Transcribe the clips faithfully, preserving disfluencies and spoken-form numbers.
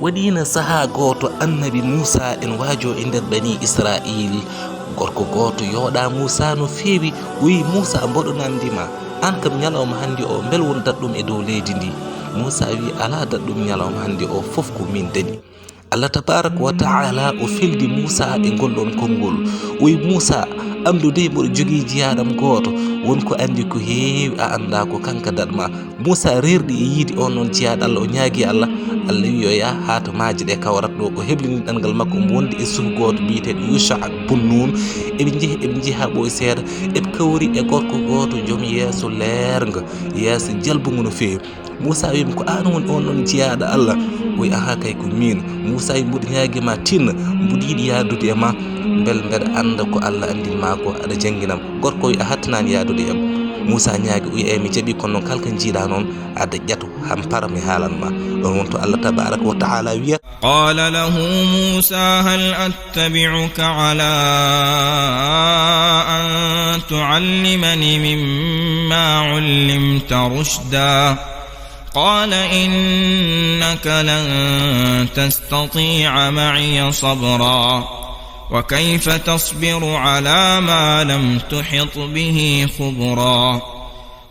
Waɗiino sahaa gooto Annabi Muusaa ina waajoo e nder Banii Israa'iil. Gorko gooto yooɗaa Muusaa no feewi, o wi'i, "Muusaa, mboɗo nanndi ma, aan kam ñalawma hannde o, mbele won daɗɗum e dow leydi ndi?" Muusaa wi'i, "Alaa daɗɗum ñalawma hannde o, fof ko miin daɗi." Allah tabaaraka wa ta'aala o feldi Muusaa e ngol ɗoon konngol. O wi'i, "Muusaa, anndu dey mboɗo jogii jiyaaɗo am gooto, won ko anndi ko heewi a anndaa ko kanka daɗ ma." Muusaa reerɗi e yiide oon noon jiyaaɗo Allah, o ñaagii Allah, Allah wi'i yo yah haa to maaje ɗe kawrat ɗo. O heblini ɗanngal makko omo wondi e suudu gooto biyeteeɗo Yuuca bun Nuun. Eɓe njehi, eɓe njehi haa ɓooyi seeɗa, eɓe kawri e gorko gooto joom yeeso leerngo, yeeso jalbungo no feewi. Muusaa wi'i mo, "Ko aan woni oon noon jiyaaɗo Allah?" O wi'i, "Ahaa kay, ko miin." Muusaa wi'i, "Mboɗo ñaagii ma tinno, mboɗo yiɗi yahdude e ma, mbele mbeɗa annda ko Allah anndin ma ko, aɗa janngina am." Gorko wi'i, "A hattanaani yahdude e am." Muusaa ñaagi, o wi'i, "Eey, mi jaɓii, kono noon kala ko njiiɗaa noon, a daƴƴato, haa mi para, mi haalan ma." Ɗoon woni to Allah tabaaraka wa ta'aala wiyata. قال له موسى: هل أتبعك على أن تعلمني مما علمت رشدا؟ قال: إنك لن تستطيع معي صبرا، وكيف تصبر على ما لم تحط به خبرا؟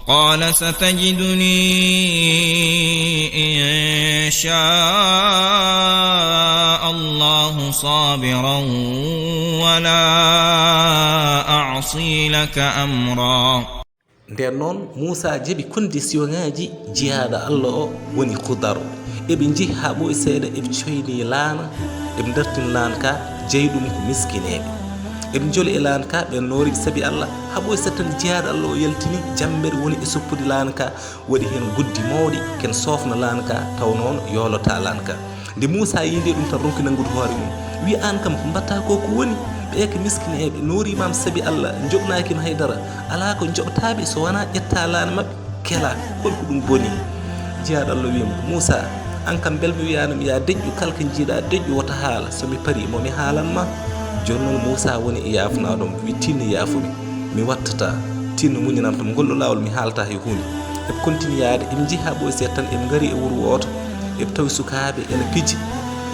قال: ستجدني إن شاء الله صابرا ولا أعصي لك أمرا. Ndeen noon, Muusaa jaɓi kondisiyoŋaaji jiyaaɗo Allah o, woni Khudar. Eɓe njehi haa ɓooyi seeɗa, eɓe coynii laana, eɓe ndartini laana ka, jeyi ɗum ko miskineeɓe. Eɓe njoli e laana ka, ɓe noori sabi Allah. Haa ɓooyi seeɗa tan, jiyaaɗo Allah o yaltini, jammbere woni e soppude laana ka, waɗi heen guddi mawɗi, ken soofna laana ka, taw noon yoolotaa laana ka. Nde Muusaa yii nde ɗum tan, ronki nanngude hoore mum, wi'i, "Aan kam, ko mbaɗtaa ko, ko woni? Ɓee ko miskineeɓe, nooriima am sabi Allah, njoɓnaaki am hay dara. Alaa ko njoɓtaa ɓe so wonaa ƴettaa laana maɓɓe, kelaa. Hol ko ɗum boni?" Jiyaaɗo Allah wi'i mo, "Muusaa, aan kam, mbele mi wiyaano mi, yaa deƴƴu, kala ko njiiɗaa deƴƴu, wota haala. So mi parii mo, mi haalan ma." Jooni noon, Muusaa woni e yaafnaade mo, wi'i, "Tinno yaafu mi. Mi wattataa, tinno muñanam tan, ngol ɗo laawol mi haaltaa hay huunde." Eɓe kontini yahde, eɓe njehi haa ɓooyi seeɗa tan, eɓe ngari e wuro wooto, eɓe tawi sukaaɓe ene piji.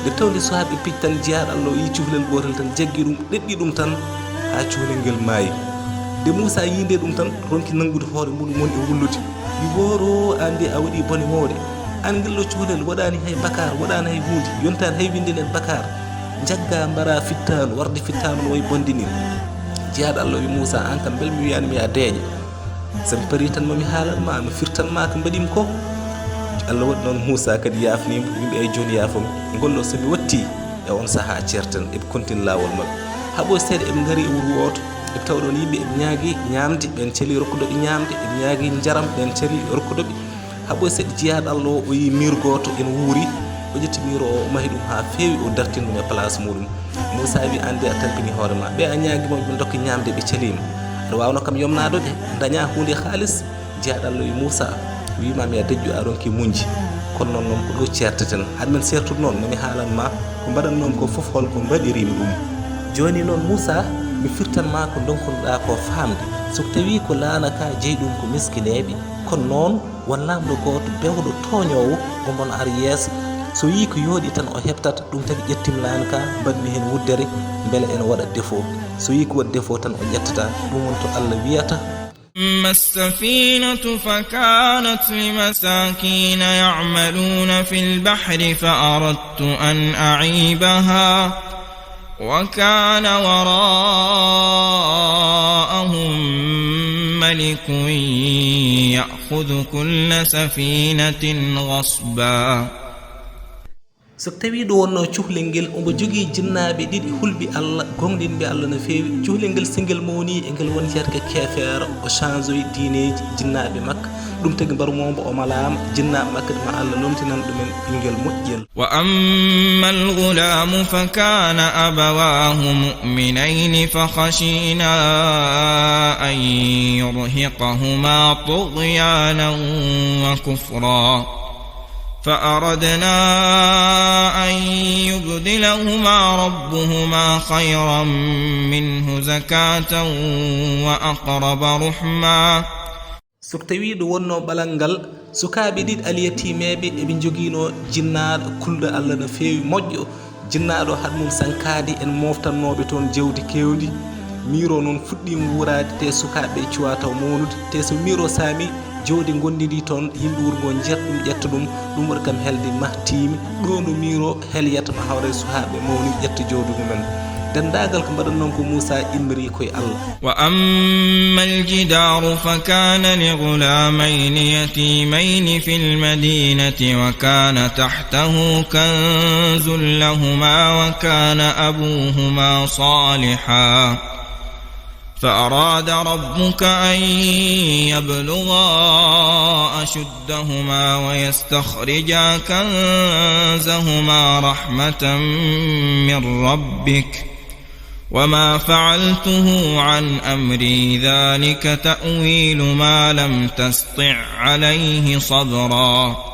Nde tawde sukaaɓe piji tan, jiyaaɗo Allah o yii cukalel gootel tan, jaggi ɗum, ɗeɗɗi ɗum tan, haa cukalel ngel maayi. Nde Muusaa yii nde ɗum tan, ronki nanngude hoore muɗum woni e wullude. Mi wooro, aan de a waɗii bone mawɗe. Aan ngel ɗo cukalel waɗaani hay bakaar, waɗaani hay huunde, yontaani hay winnde nden bakaar. Njaggaa mbaraa fittaandu, warde fittaandu no wayi bonde nii. Jiyaaɗo Allah wi'i Muusaa, "Aan kam, mbele mi wiyaani mi yaa deeƴa. So mi parii tan, mo mi haalan ma, mi firtan ma ko mbaɗi mi ko." Allah waɗi noon, Muusaa kadi yaafnii mo, wi'i mo, "Eey, jooni yaafo mi. Ngol ɗo so mi wattii, e oon sahaa ceerten." Eɓe kontini laawol maɓɓe. Haa ɓooyi seeɗa eɓe ngari e wuro wooto, eɓe tawa ɗoon yimɓe eɓe ñaagi ñaamde, ɓeen calii rokkude ɓe ñaamde, eɓe ñaagi njaram, ɓeen calii rokkude ɓe. Haa ɓooyi seeɗa, jiyaaɗo Allah o, o yii miir gooto ene wuuri, o ƴetti miir o, o mahi ɗum haa feewi, o dartini ɗum e place muɗum. Muusaa wi'i, "Aan de a tampinii hoore ma. Ɓe a ñaagi mo, ɓe ndokke ñaamde, ɓe calii ma. Aɗa waawnoo kam yomnaade ɓe, ndañaa huunde e haalis?" Jiyaaɗo Allah wi'i, "Muusaa, wi'ii ma mi a deƴƴu, a ronki muñde. Kono noon, noon ko ɗo ceerteten. Hade men seertude noon, mo mi haalan ma ko mbaɗannoo mi ko fof, hol ko mbaɗirii mi ɗum. Jooni noon, Muusaa, mi firtan ma ko ndonkunoɗaa ko faamde. So ko tawii ko laana ka jeyi ɗum ko miskineeɓe, kono noon, won laamɗo gooto bewɗo tooñoowo, omo ar yeeso. So yii ko yooɗi tan o heɓtat, ɗum tagi ƴettim laana ka, mbaɗmi heen wuddere, mbele ene waɗa défaut. So yii ko waɗi défaut tan o ƴettataa." Ɗum woni to Allah wiyata. أما السفينة فكانت لمساكين يعملون في البحر فأردت أن أعيبها وكان وراءهم ملك يأخذ كل سفينة غصبا. So tawii ɗo wonnoo cuhlel ngel, omo jogii jinnaaɓe ɗiɗi hulɓe Allah, gooŋɗinɓe Allah no feewi. Cuhlel ngel, so ngel mawnii, e ngel woni ceerke keefeero, o changeoyi diineeji jinnaaɓe makko. Ɗum tagi mbaru mo mbo o malaama, jinnaaɓe makko ɗi ma Allah lomtinan ɗumen ɓinngel moƴƴel. وأما الغلام فكان أبواه مؤمنين فخشينا أن يرهقهما طغيانا وكفرا. فأردنا أن يبدلهما ربهما خيرا منه زكاة وأقرب رحما. So tawi ɗo wonno ɓalal ngal, sukaaɓe ɗiɗi alyatimeeɓe eɓe njogiino jinnaaɗo kulɗo Allah no feewi moƴƴo. Jinnaaɗo haɗ mum sankaade en moftannooɓe toon jawdi keewndi. Miiro noon fuɗɗii nguuraade, te sukaaɓe cuwaa taw mawnude, te so miiro saami, jawdi ngonndi ndi toon, yimɓe wuro ngo njeerta ɗum, ƴetta ɗum, ɗum waɗi kam helde mahtiimi. Ɗo no miiro hel yetta ma hawre sukaaɓe mawni ƴetta jawdi mumen. Denndaangal ko mbaɗan noon ko Muusaa immiri koye Allah. وأما الجدار فكان لغلامين يتيمين في المدينة وكان تحته كنز لهما وكان أبوهما صالحا فأراد ربك أن يبلغا أشدهما ويستخرجا كنزهما رحمة من ربك وما فعلته عن أمري ذلك تأويل ما لم تسطع عليه صبرا